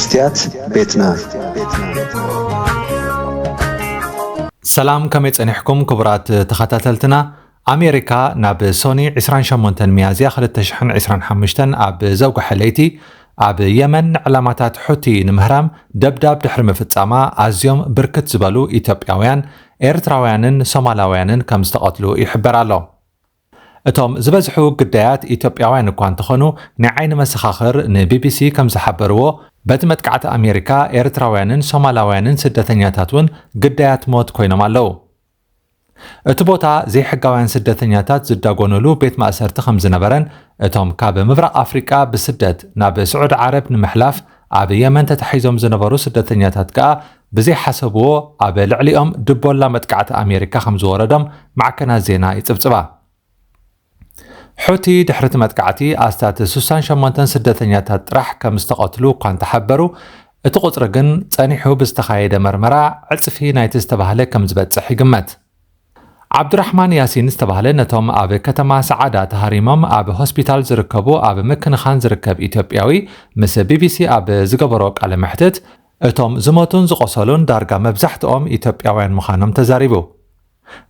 ስትያት ቤትና። ሰላም፣ ከመይ ጸኒሕኩም ክቡራት ተኸታተልትና? ኣሜሪካ ናብ ሶኒ ዕስራን ሸሞንተን ሚያዝያ ክልተ ሽሕን ዕስራን ሓሙሽተን ኣብ ዘውግሐ ለይቲ ኣብ የመን ንዕላማታት ሑቲ ንምህራም ደብዳብ ድሕሪ ምፍጻማ ኣዝዮም ብርክት ዝበሉ ኢትዮጵያውያን፣ ኤርትራውያንን ሶማላውያንን ከም ዝተቐትሉ ይሕበር ኣሎ። እቶም ዝበዝሑ ግዳያት ኢትዮጵያውያን እኳ እንተኾኑ፣ ናይ ዓይኒ መሰኻኽር ንቢቢሲ ከም ዝሓበርዎ፣ በቲ መጥቃዕቲ ኣሜሪካ ኤርትራውያንን ሶማላውያንን ስደተኛታት እውን ግዳያት ሞት ኮይኖም ኣለዉ። እቲ ቦታ ዘይሕጋውያን ስደተኛታት ዝዳጎኑሉ ቤት ማእሰርቲ ከም ዝነበረን፣ እቶም ካብ ምብራቕ ኣፍሪቃ ብስደት ናብ ስዑዲ ዓረብ ንምሕላፍ ኣብ የመን ተታሒዞም ዝነበሩ ስደተኛታት ከኣ ብዘይሓሰብዎ ኣብ ልዕሊኦም ድቦላ መጥቃዕቲ ኣሜሪካ ከም ዝወረዶም ማዕከናት ዜና ይጽብጽባ። ሑቲ ድሕሪ እቲ መጥቃዕቲ ኣስታት ስሳን ሸሞንተን ስደተኛታት ጥራሕ ከም ዝተቐትሉ እኳ እንተሓበሩ፣ እቲ ቁጽሪ ግን ጸኒሑ ብዝተኻየደ መርመራ ዕጽፊ ናይቲ ዝተባህለ ከም ዝበጽሕ ይግመት። ዓብዱራሕማን ያሲን ዝተባህለ ነቶም ኣብ ከተማ ሰዓዳ ተሃሪሞም ኣብ ሆስፒታል ዝርከቡ ኣብ ምክንኻን ዝርከብ ኢትዮጵያዊ ምስ ቢቢሲ ኣብ ዝገበሮ ቃለ መሕትት፣ እቶም ዝሞቱን ዝቖሰሉን ዳርጋ መብዛሕትኦም ኢትዮጵያውያን ምዃኖም ተዛሪቡ።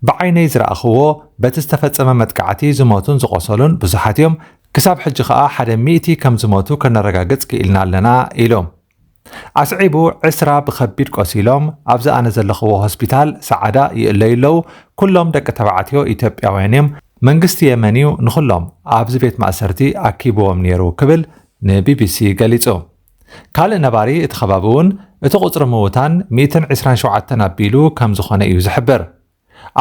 ብዓይነይ ዝረኣኽዎ፣ በቲ ዝተፈጸመ መጥቃዕቲ ዝሞቱን ዝቖሰሉን ብዙሓት እዮም። ክሳብ ሕጂ ከኣ ሓደ ሚእቲ ከም ዝሞቱ ከነረጋግጽ ክኢልና ኣለና ኢሉ። ኣስዒቡ፣ ዕስራ ብኸቢድ ቆሲሎም ኣብዚ ኣነ ዘለኽዎ ሆስፒታል ሰዓዳ ይእለዩ ኣለዉ። ኩሎም ደቂ ተባዕትዮ ኢትዮጵያውያን እዮም። መንግስቲ የመን እዩ ንኹሎም ኣብዚ ቤት ማእሰርቲ ኣኪብዎም ነይሩ ክብል ንቢቢሲ ገሊጹ። ካልእ ነባሪ እቲ ከባቢ እውን እቲ ቁጽሪ ምዉታን ሚእትን ዕስራን ሸውዓተን ኣቢሉ ከም ዝኾነ እዩ ዝሕብር።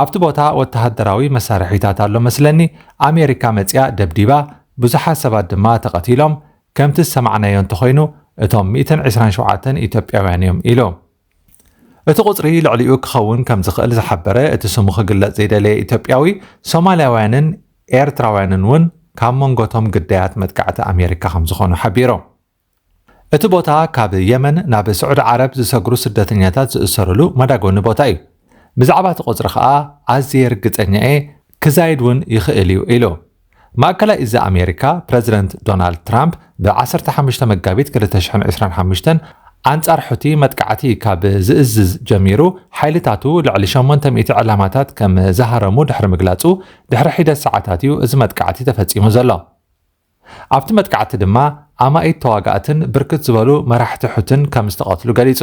ኣብቲ ቦታ ወተሃደራዊ መሳርሒታት ኣሎ መስለኒ፣ ኣሜሪካ መጺኣ ደብዲባ፣ ብዙሓት ሰባት ድማ ተቐቲሎም፣ ከምቲ ዝሰማዕናዮ እንተኾይኑ እቶም ሚእትን ዕስራን ሸውዓተን ኢትዮጵያውያን እዮም ኢሉ። እቲ ቁጽሪ ልዕሊኡ ክኸውን ከም ዝኽእል ዝሓበረ እቲ ስሙ ክግለጽ ዘይደለየ ኢትዮጵያዊ፣ ሶማልያውያንን ኤርትራውያንን እውን ካብ መንጎቶም ግዳያት መጥቃዕቲ ኣሜሪካ ከም ዝኾኑ ሓቢሩ። እቲ ቦታ ካብ የመን ናብ ስዑዲ ዓረብ ዝሰግሩ ስደተኛታት ዝእሰሩሉ መዳጎኒ ቦታ እዩ። ብዛዕባ እቲ ቁጽሪ ከኣ ኣዝየ ርግጸኛ እየ፣ ክዛይድ እውን ይኽእል እዩ ኢሉ። ማእከላይ እዚ ኣሜሪካ ፕረዚደንት ዶናልድ ትራምፕ ብ ዓሰርተ ሓሙሽተ መጋቢት ክልተ ሽሕን ዕስራን ሓሙሽተን ኣንጻር ሑቲ መጥቃዕቲ ካብ ዝእዝዝ ጀሚሩ፣ ሓይልታቱ ልዕሊ ሸሞንተ ሚእቲ ዕላማታት ከም ዝሃረሙ ድሕሪ ምግላጹ፣ ድሕሪ ሒደት ሰዓታት እዩ እዚ መጥቃዕቲ ተፈጺሙ ዘሎ። ኣብቲ መጥቃዕቲ ድማ ኣማኢት ተዋጋእትን ብርክት ዝበሉ መራሕቲ ሑትን ከም ዝተቐትሉ ገሊጹ።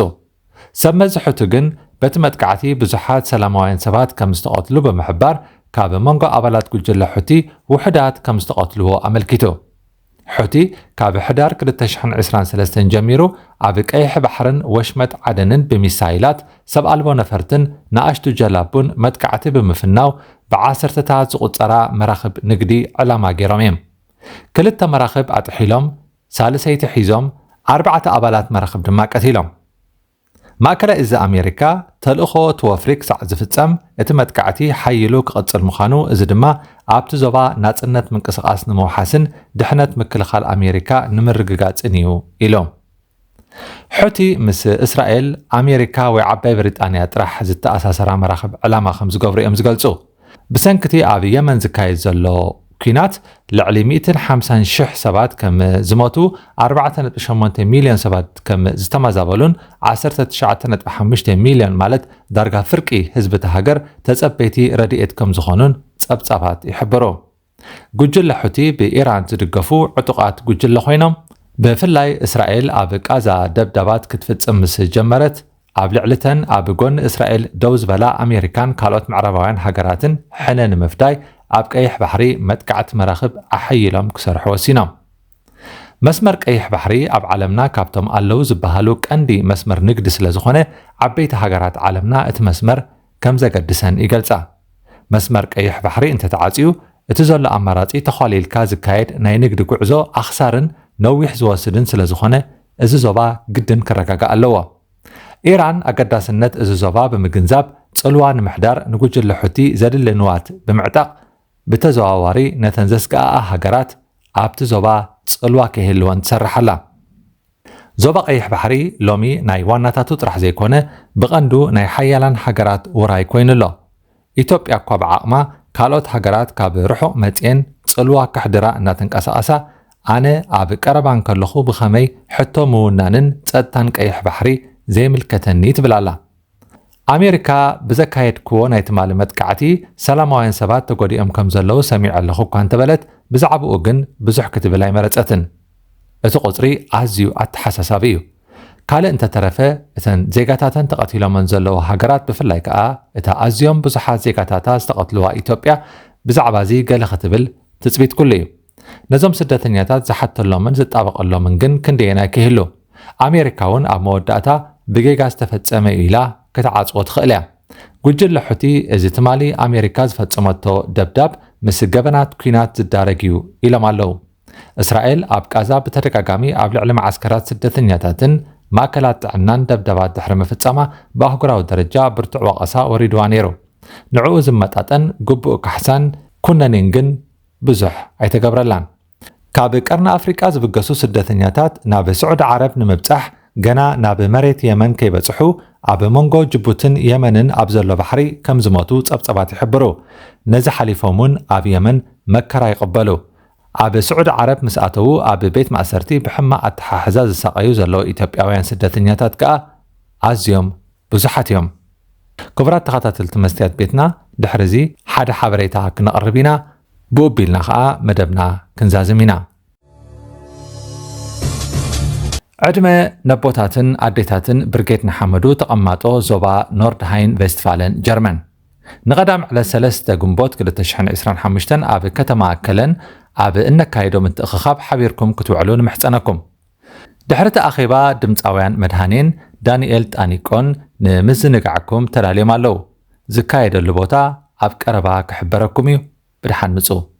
ሰብ መዚ ሑቲ ግን በቲ መጥቃዕቲ ብዙሓት ሰላማውያን ሰባት ከም ዝተቐትሉ ብምሕባር፣ ካብ መንጎ ኣባላት ጉጅለ ሑቲ ውሑዳት ከም ዝተቐትልዎ ኣመልኪቱ። ሑቲ ካብ ሕዳር ክልተ ሽሕን ዕስራን ሰለስተን ጀሚሩ ኣብ ቀይሕ ባሕርን ወሽመጥ ዓደንን ብሚሳይላት፣ ሰብ ኣልቦ ነፈርትን ንኣሽቱ ጀላቡን መጥቃዕቲ ብምፍናው ብዓሰርተታት ዝቑጸራ መራኽብ ንግዲ ዕላማ ገይሮም እዮም። ክልተ መራኽብ ኣጥሒሎም፣ ሳልሰይቲ ሒዞም፣ ኣርባዕተ ኣባላት መራኽብ ድማ ቀቲሎም። ማእከላይ እዚ ኣሜሪካ ተልእኾ ትወፍሪ ክሳዕ ዝፍጸም እቲ መጥቃዕቲ ሓይሉ ክቕጽል ምዃኑ፣ እዚ ድማ ኣብቲ ዞባ ናጽነት ምንቅስቓስ ንምውሓስን ድሕነት ምክልኻል ኣሜሪካ ንምርግጋጽን እዩ ኢሉ። ሑቲ ምስ እስራኤል፣ ኣሜሪካ ወይ ዓባይ ብሪጣንያ ጥራሕ ዝተኣሳሰራ መራኽብ ዕላማ ከም ዝገብሩ እዮም ዝገልጹ። ብሰንኪ እቲ ኣብ የመን ዝካየድ ዘሎ ኲናት ልዕሊ ሚእትን ሓምሳን ሽሕ ሰባት ከም ዝሞቱ፣ ኣርባዕተ ነጥቢ ሸሞንተ ሚልዮን ሰባት ከም ዝተመዛበሉን ዓሰርተ ትሽዓተ ነጥቢ ሓሙሽተ ሚልዮን ማለት ዳርጋ ፍርቂ ህዝቢ እታ ሃገር ተጸበይቲ ረድኤት ከም ዝኾኑን ጸብጻባት ይሕብሩ። ጉጅለ ሑቲ ብኢራን ዝድገፉ ዕጡቓት ጉጅለ ኮይኖም፣ ብፍላይ እስራኤል ኣብ ቃዛ ደብዳባት ክትፍጽም ምስ ጀመረት፣ ኣብ ልዕሊተን ኣብ ጎኒ እስራኤል ደው ዝበላ ኣሜሪካን ካልኦት ምዕራባውያን ሃገራትን ሕነ ንምፍዳይ ኣብ ቀይሕ ባሕሪ መጥቃዕቲ መራኽብ ኣሐይሎም ክሰርሑ ወሲኖም። መስመር ቀይሕ ባሕሪ ኣብ ዓለምና ካብቶም ኣለዉ ዝበሃሉ ቀንዲ መስመር ንግዲ ስለ ዝኾነ፣ ዓበይቲ ሃገራት ዓለምና እቲ መስመር ከም ዘገድሰን ይገልጻ። መስመር ቀይሕ ባሕሪ እንተተዓጽዩ፣ እቲ ዘሎ ኣማራጺ ተዃሊልካ ዝካየድ ናይ ንግዲ ጉዕዞ ኣኽሳርን ነዊሕ ዝወስድን ስለ ዝኾነ፣ እዚ ዞባ ግድን ክረጋጋእ ኣለዎ። ኢራን ኣገዳስነት እዚ ዞባ ብምግንዛብ፣ ጽልዋ ንምሕዳር ንጉጅለ ሑቲ ዘድሊ ንዋት ብምዕጣቕ፣ ብተዘዋዋሪ ነተን ዘስግኣኣ ሃገራት ኣብቲ ዞባ ጽልዋ ከይህልወን ትሰርሕ ኣላ። ዞባ ቀይሕ ባሕሪ ሎሚ ናይ ዋናታቱ ጥራሕ ዘይኮነ፣ ብቐንዱ ናይ ሓያላን ሃገራት ውራይ ኮይኑ ኣሎ። ኢትዮጵያ እኳ ብዓቕማ ካልኦት ሃገራት ካብ ርሑቕ መጽኤን ጽልዋ ከሕድራ እናተንቀሳቐሳ፣ ኣነ ኣብ ቀረባ እንከለኹ ብኸመይ ሕቶ ምውናንን ጸጥታን ቀይሕ ባሕሪ ዘይምልከተኒ ትብል ኣላ። ኣሜሪካ ብዘካየድክዎ ናይ ትማሊ መጥቃዕቲ ሰላማውያን ሰባት ተጎዲኦም ከም ዘለዉ ሰሚዐ ኣለኹ እኳ እንተበለት፣ ብዛዕባኡ ግን ብዙሕ ክትብል ኣይመረጸትን። እቲ ቁጽሪ ኣዝዩ ኣተሓሳሳቢ እዩ። ካልእ እንተተረፈ፣ እተን ዜጋታተን ተቐቲሎመን ዘለዉ ሃገራት፣ ብፍላይ ከኣ እታ ኣዝዮም ብዙሓት ዜጋታታ ዝተቐትልዋ ኢትዮጵያ፣ ብዛዕባ እዚ ገለ ክትብል ትጽቢት ኩሉ እዩ። ነዞም ስደተኛታት ዝሓተሎምን ዝጣበቐሎምን ግን ክንደየናይ ክህሉ? ኣሜሪካ እውን ኣብ መወዳእታ ብጌጋ ዝተፈጸመ እዩ ኢላ ክትዓጽዎ ትኽእል እያ። ጉጅለ ሑቲ፣ እዚ ትማሊ ኣሜሪካ ዝፈጸመቶ ደብዳብ ምስ ገበናት ኲናት ዝዳረግ እዩ ኢሎም ኣለዉ። እስራኤል ኣብ ቃዛ ብተደጋጋሚ ኣብ ልዕሊ መዓስከራት ስደተኛታትን ማእከላት ጥዕናን ደብዳባት ድሕሪ ምፍጻማ፣ ብኣህጉራዊ ደረጃ ብርቱዕ ወቐሳ ወሪድዋ ነይሩ። ንዕኡ ዝመጣጠን ግቡእ ካሕሳን ኩነኔን ግን ብዙሕ ኣይተገብረላን። ካብ ቀርኒ ኣፍሪቃ ዝብገሱ ስደተኛታት ናብ ስዑዲ ዓረብ ንምብጻሕ፣ ገና ናብ መሬት የመን ከይበጽሑ፣ ኣብ መንጎ ጅቡትን የመንን ኣብ ዘሎ ባሕሪ ከም ዝሞቱ ጸብጸባት ይሕብሩ። ነዚ ሓሊፎም እውን ኣብ የመን መከራ ይቕበሉ። ኣብ ስዑዲ ዓረብ ምስ ኣተዉ፣ ኣብ ቤት ማእሰርቲ ብሕማቕ ኣተሓሕዛ ዝሳቐዩ ዘለዉ ኢትዮጵያውያን ስደተኛታት ከኣ ኣዝዮም ብዙሓት እዮም። ክቡራት ተኸታተልቲ መስትያት ቤትና፣ ድሕሪ እዚ ሓደ ሓበሬታ ክነቕርብ ኢና። ብኡ ኣቢልና ኸኣ መደብና ክንዛዝም ኢና። ዕድመ ነቦታትን ኣዴታትን ብርጌድ ንሓመዱ፣ ተቐማጦ ዞባ ኖርድሃይን ቬስትፋለን ጀርመን። ንቐዳም ዕለት ሰለስተ ግንቦት ክልተ ሽሕን ዕስራን ሓሙሽተን ኣብ ከተማ ከለን ኣብ እነካይዶ ምትእኽኻብ ሓቢርኩም ክትውዕሉ ንምሕጸነኩም። ድሕሪ እቲ ኣኼባ፣ ድምጻውያን መድሃኔን ዳንኤል ጣኒቆን ንምዝንጋዕኩም ተዳልዮም ኣለዉ። ዝካየደሉ ቦታ ኣብ ቀረባ ክሕበረኩም እዩ። ብድሓን ምጹ።